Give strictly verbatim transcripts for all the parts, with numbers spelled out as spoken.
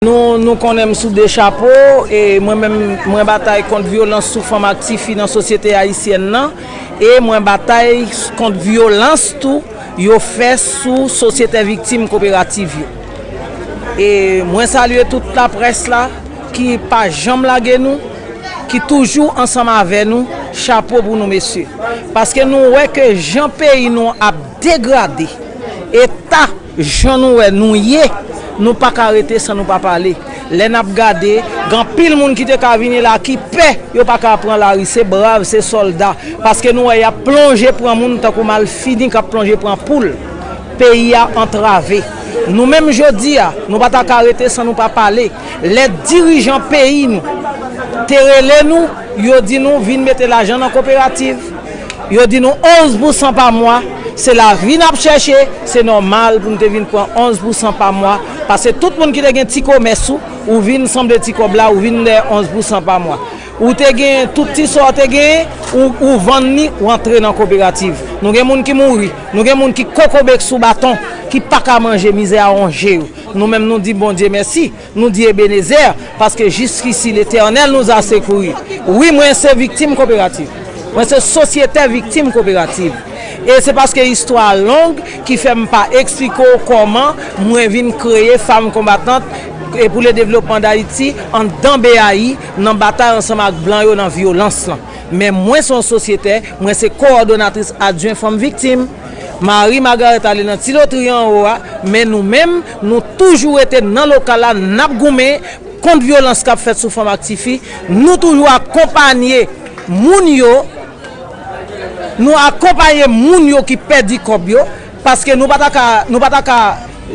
Nou, nou konnen m sou de chapo, e mwen menm, mwen batay kont vyolans sou fanm ak tifi nan sosyete ayisyèn nan, e mwen batay kont vyolans tou yo fè sou sosyete viktim koperativ yo. E mwen salye tout laprès la ki pa janm lage nou, ki toujou ansanm avè nou, chapo pou nou mesye. Paske nou wè ke jan peyi nou ap degrade, eta jan nou wè nou ye, nou pa ka rete san nou pa pale. Lè n ap gade, gen anpil moun ki te ka vini la ki pè, yo pa ka pran lari, se brav, se sòlda. Paske nou wè y ap plonje pran moun tankou malfini k ap plonje pran poul. Peyi a antrave. Nou menm jodi a, nou pa ta ka rete san nou pa pale. Lè dirijan peyi nou te rele nou, yo di nou vin mete lajan nan koperativ. Yo di nou onz pousan pa mwa, se lavi n ap chèche, se nòmal pou n te vin pran onz pousan pa mwa, paske tout moun ki te gen ti komès ou, ou vin sanble ti kòb la, ou vin dèyè onz pousan pa mwa. Ou te gen tout ti sa w te genyen, ou, ou vann li, ou antre nan koperativ. Nou gen moun ki mouri, nou gen moun ki kokobe k sou baton, ki pa ka manje, mizè a wonje yo. Nou menm nou di Bondye mèsi, nou di Ebenezè, paske jiskisi Letènèl nous a secourus. Wi, mwen se viktim koperativ. Mwen se sosyetè viktim koperativ. E se paske istwa a long ki fè m pa eksplike w kòman mwen vin kreye Fanm Konbatant e pou le devlopman Dayiti anndan B A I nan batay ansanm ak blan yo nan vyolans lan. Men mwen se yon sosyetè, mwen se kowòdonatris adjwen Fanm Viktim. Marie Margaret ale nan ti lotri anwo a, men nou menm, nou toujou rete nan lokal la, n ap goumen kont vyolans k ap fèt sou fanm ak tifi. Nou toujou akonpanye moun yo, nou akonpanye moun yo ki pèdi kòb yo, paske nou pa ta ka, nou pa ta ka,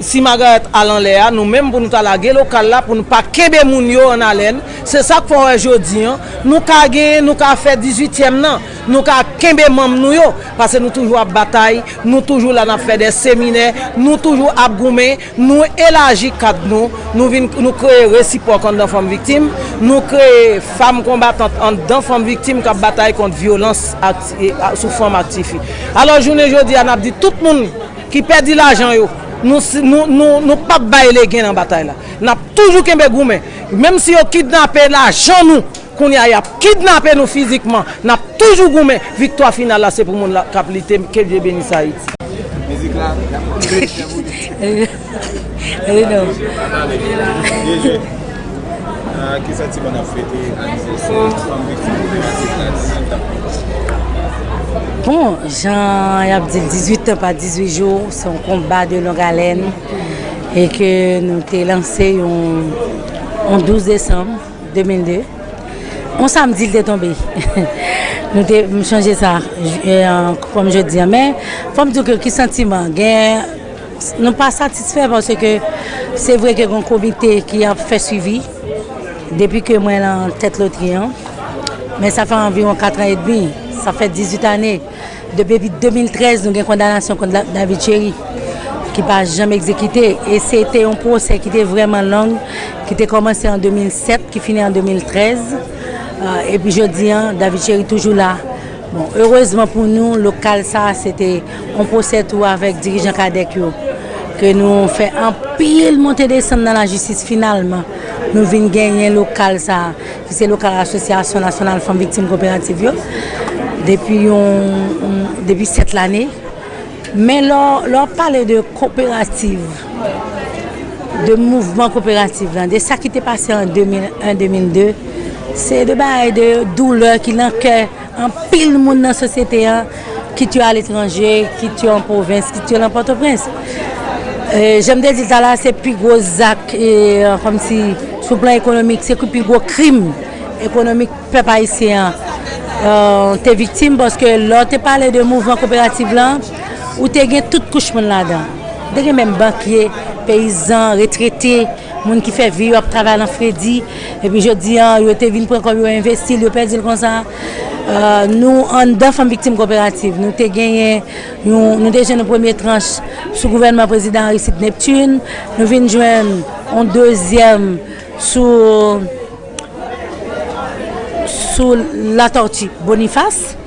si Margaret al anlè a, nou menm pou nou ta lage lokal la, pou nou pa kenbe moun yo an alèn. Se sa k fè w wè jodi an, nou ka genyen, nou ka fè dizuityèm nan, nou ka kenbe manm nou yo, paske nou toujou ap batay, nou toujou la n ap fè de seminè, nou toujou ap goumen, nou elaji kad nou, nou vin, nou kreye resipwòk anndan Fanm Viktim, nou kreye Fanm Konbatant anndan Fanm Viktim k ap batay kont vyolans ak, e, a, sou fanm ak tifi. Alò, jounen jodi a, n ap di tout moun ki pèdi lajan yo, nou, nou, nou, nou p ap bay legen nan batay la. N ap toujou kenbe goumen. Menm si yo kidnape lajan nou, kounye a y ap kidnape nou fizikman, n ap toujou goumen. Viktwa final la, se pou moun la k ap lite. Ke Dye benis Ayiti. Mizik la, y ap kontinye pou li. Rino. Byen jwe. Ah, ki santiman n ap fete anivèsè fanm viktim koperativ la dizuit an? Bon, jan y ap di l, dizuit an pa dizuit jou, se yon konba de long alèn e ke nou te lanse yon, yon douz desanm de mil de. Yon samdi l te tonbe. Nou te, m chanje sa, j-, e, an, kòm jodi a. Men, fò m di w ke ki santiman, gen, nou pa satisfè paske se vre ke gen yon komite ki ap fè swivi depi ke mwen lan tèt lotri an. Men sa fè anviwon kat an edmi, sa fè dizuit ane. Depi de mil trèz, nou gen kondanasyon kont la, David Chéry, ki pa janm egzekite. E se te yon pwosè ki te vrèman long, ki te kòmanse an de mil sèt, ki fini an de mil trèz. Ah, epi jodi an, David Chéry toujou la. Bon, erezman pou nou, lokal sa a, se te yon pwosè tou avèk dirijan kadèk yo, ke nou fè anpil monte desann nan lajistis. Finalman, nou vin genyen lokal sa a, ki se lokal Asosyasyon Nasyonal Fanm Viktim Koperativ yo, depi yon, yon, depi sèt lane. Men lè w, lè w ap pale de koperativ, de mouvman koperativ lan, de sa ki te pase an de mil en, de mil de, se de bagay de doulè ki nan kè anpil moun nan sosyete an, kit yo aletranje, kit yo an pwovens, kit yo nan Pòtoprens. E, jan m te di l talè a, se pi gwo zak, e, kòmsi, sou plan ekonomik, se pi gwo krim ekonomik pèp ayisyen an, e, te viktim, paske lè w te pale de mouvman koperativ lan, ou te gen tout kouch moun ladan. Ou te gen menm bankye, peyizan, retrete, moun ki fè vi yo ap travay nan fredi, epi jodi an, yo te vin pran kòb yo envesti l, yo pèdi l konsa. E, nou, anndan Fanm Viktim Koperativ, nou te genyen yon, nou te jwenn yon premye tranch sou gouvènman prezidan Aristide Neptune, nou vin jwenn yon dezyèm sou, sou Latortue Boniface.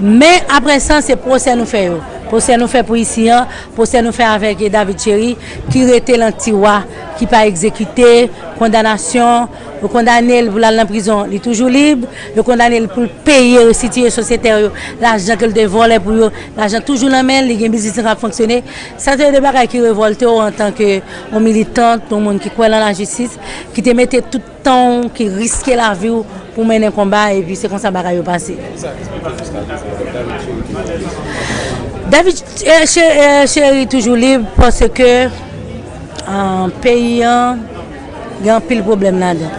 Men apre sa, se pwosè nou fè yo. Pwosè nou fè pou isi an, pwosè nou fè avèk David Chery, ki rete lan tiwa, ki pa egzekite, kondanasyon, yo kondane l pou l al nan prizon, li toujou lib, yo kondane l pou l peye, restitiye sosyete yo, lajan ke l te vòlè pou yo, lajan toujou nan men l, li gen biznis li k ap fonksyone. Sa se de bagay ki revòlte w antanke yon militant, yon moun ki kwè lan lajistis, ki te mete tout tan w, ki riske lavi w pou mennen konba, epi se konsa bagay yo pase. David, eh, Che-, eh, Chery toujou lib paske, ah, peyi an gen anpil pwoblèm ladan.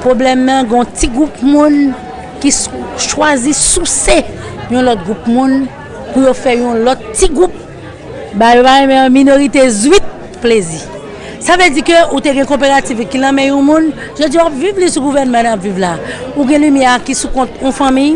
Pwoblèm nan, gen yon ti gwoup moun ki s-, chwazi souse yon lòt gwoup moun pou yo fè yon lòt ti gwoup ba yo pa renmen an minorite zwit plezi. Sa vle di ke ou te gen koperativ ki nan men yon moun, jodi a w ap viv li sou gouvènman n ap viv la. Ou gen limyè a ki sou kont yon fanmi,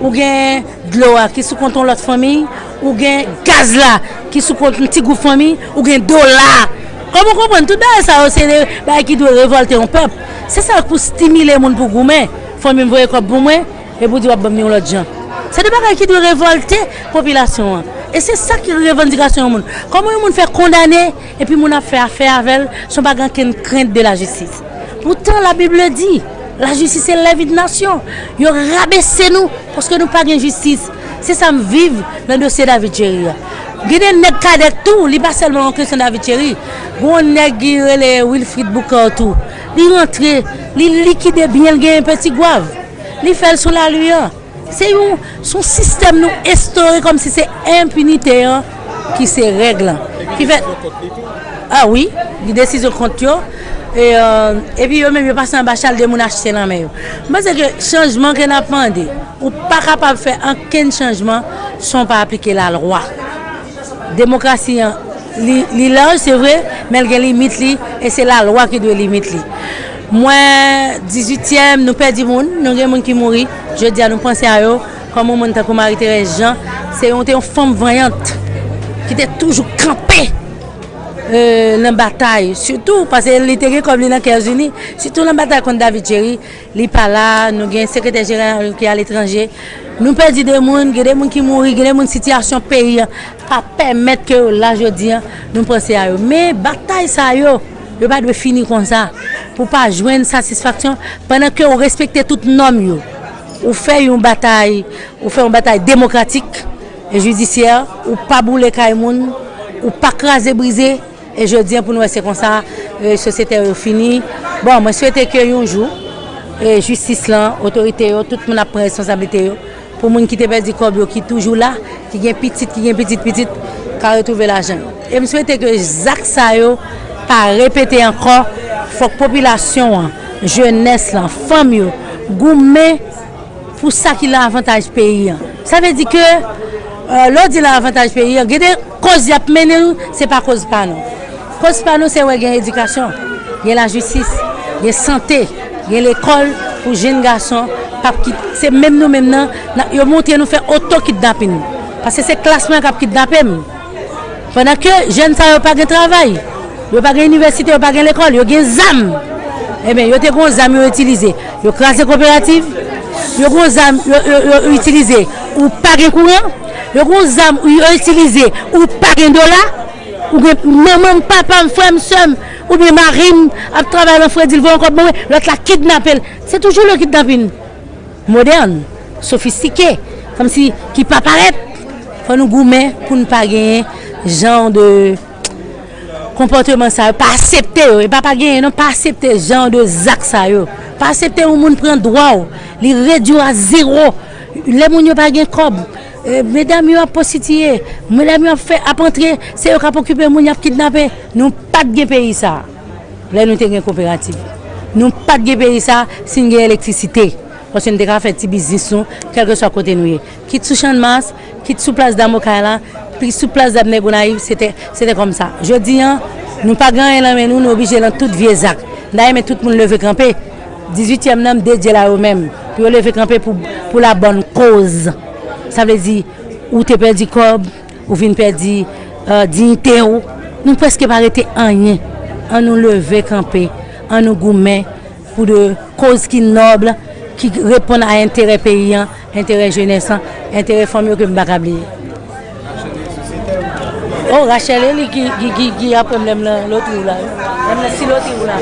ou gen dlo a ki sou kont yon lòt fanmi, ou gen gaz la ki sou kont yon ti gwoup fanmi, ou gen dola. Kòman w konprann? Tout bagay sa yo se de bagay ki dwe revòlte yon pèp. Se sa k pou stimile moun pou goumen. Fanmi m voye kòb pou mwen, epi w di w ap ban m li yon lòt jan. Se de bagay ki dwe revòlte popilasyon an. E se sa ki revandikasyon yon moun. Kòman yon moun fè kondane, epi moun ap fè afè avè l, san w pa gen okenn krent de lajistis? Poutan, Labib di, lajistis elève yon nasyon. Yo rabese nou, paske nou pa gen jistis. Se sa m viv nan dosye David Chery a. Gen de nèg kadèk tou, li pa sèlman yon kesyon David Chery. Gen yon nèg ki rele Wilfrid Boucard tou. Li rantre, li likide byen l genyen Petit Goâve. Li fè l sou lari an. Se yon, se yon sistèm nou enstore kòmsi se enpinite an ki se règ lan. Ki fè, ah wi, gen desizyon kont yo. E, euh, epi yo menm yo pase anba chal de moun achte nan men yo. M panse ke chanjman ke n ap mande, ou pa kapab fè ankenn chanjman san w pa aplike lalwa. Demokrasi an, li, li laj, se vre, men l gen limit li, e se lalwa ki dwe limit li. Mwen, dizuityèm, nou pèdi moun, nou gen moun ki mouri. Jodi a, nou panse a yo, kòm yon moun tankou Marie Thérèse Jean, se yon, te yon fanm vanyant, ki te toujou kanpe, euh, nan batay, sitou, paske li te gen kòb li nan Kèzini, sitou nan batay kont David Chery, li pa la, nou gen sekretè jeneral ki aletranje. Nou pèdi de moun, gen de moun ki mouri, gen de moun sitiyasyon peyi an pa pèmèt ke yo la jodi an, nou panse a yo. Men batay sa yo, yo pa dwe fini konsa. Pou pa jwenn satisfaksyon, pandan ke ou respekte tout nòm yo. Ou fè yon batay, ou fè yon batay demokratik e jidisyè, ou pa boule kay moun, ou pa kraze brize, E jodi an, pou nou wè se konsa, e, sosyete yo fini. Bon, mwen swete ke yon jou, e, jistis lan, otorite yo, tout moun ap pran responsablite yo. Pou moun ki te pèdi kòb yo, ki toujou la, ki gen pitit, ki gen pitit pitit, ka retwouve lajan yo. E m swete ke zak sa yo pa repete ankò. Fòk popilasyon an, jenès lan, fanm yo, goumen pou sa ki nan avantaj peyi an. Sa vle di ke, euh, lè w di nan avantaj peyi an, gen de koz y ap mennen nou, se pa koz pa nou. Koz pa nou, se wè gen edikasyon, gen lajistis, gen sante, gen lekòl pou jenn gason p ap kit-, se menm nou menm nan, nan, yo montre nou fè oto kidnapin. Paske se klas mwen k ap kidnape m. Pandan ke jèn sa yo pa gen travay, yo pa gen inivèsite, yo pa gen lekòl, yo gen zam. Ebyen, yo te gon zam yo itilize. Yo kraze koperativ, yo gon zam yo, yo, yo itilize, ou pa gen kouran, yo gon zam yo itilize, ou pa gen dola, ou gen manman m, papa m, frè m, sè m, oubyen mari m ap travay nan fredi, l voye yon kòb ban mwen, lòt la kidnape l. Se toujou le kidnapin. Modèn, sofistike, kòmsi ki pa parèt. Fò nou goumen pou n pa genyen jan de konpòteman sa yo, pa aksepte yo, e pa pa genyen non, pa aksepte jan de zak sa yo. Pa aksepte yon moun pran dwa w, li redwi w a zewo. Lè moun yo pa gen kòb, e, medam yo ap pwostitiye, medam yo ap fè, ap antre, se yo k ap okipe moun, y ap kidnape. Nou pa t gen peyi sa. Lè nou te gen koperativ. Nou pa t gen peyi sa si n gen elektrisite. Paske n te ka fè ti biznis nou, kèlkeswa kote nou ye. Kit sou Channmas, kit sou plas Damokay la, kit sou plas Dam Nèg Gonayiv, se te, se te kòmsa. Jodi an, nou pa gen anyen nan men nou, nou oblije nan tout vye zak. M ta renmen tout moun leve kanpe. Dizuityèm nan, m dedye l a yo menm. Pou yo leve kanpe pou, pou la bòn koz. Sa vle di, ou te pèdi kòb, ou vin pèdi, euh, diyite w. Nou prèske pa rete anyen. An nou leve kanpe, an nou goumen pou de koz ki nòb, ki reponn a enterè peyi an, enterè jenès lan, enterè fanmi yo ke m pa ka bliye. Oh, Rachel, e li ki, ki, ki, ki apre m lè m nan lotri w la. Lè m nan si lotri w la.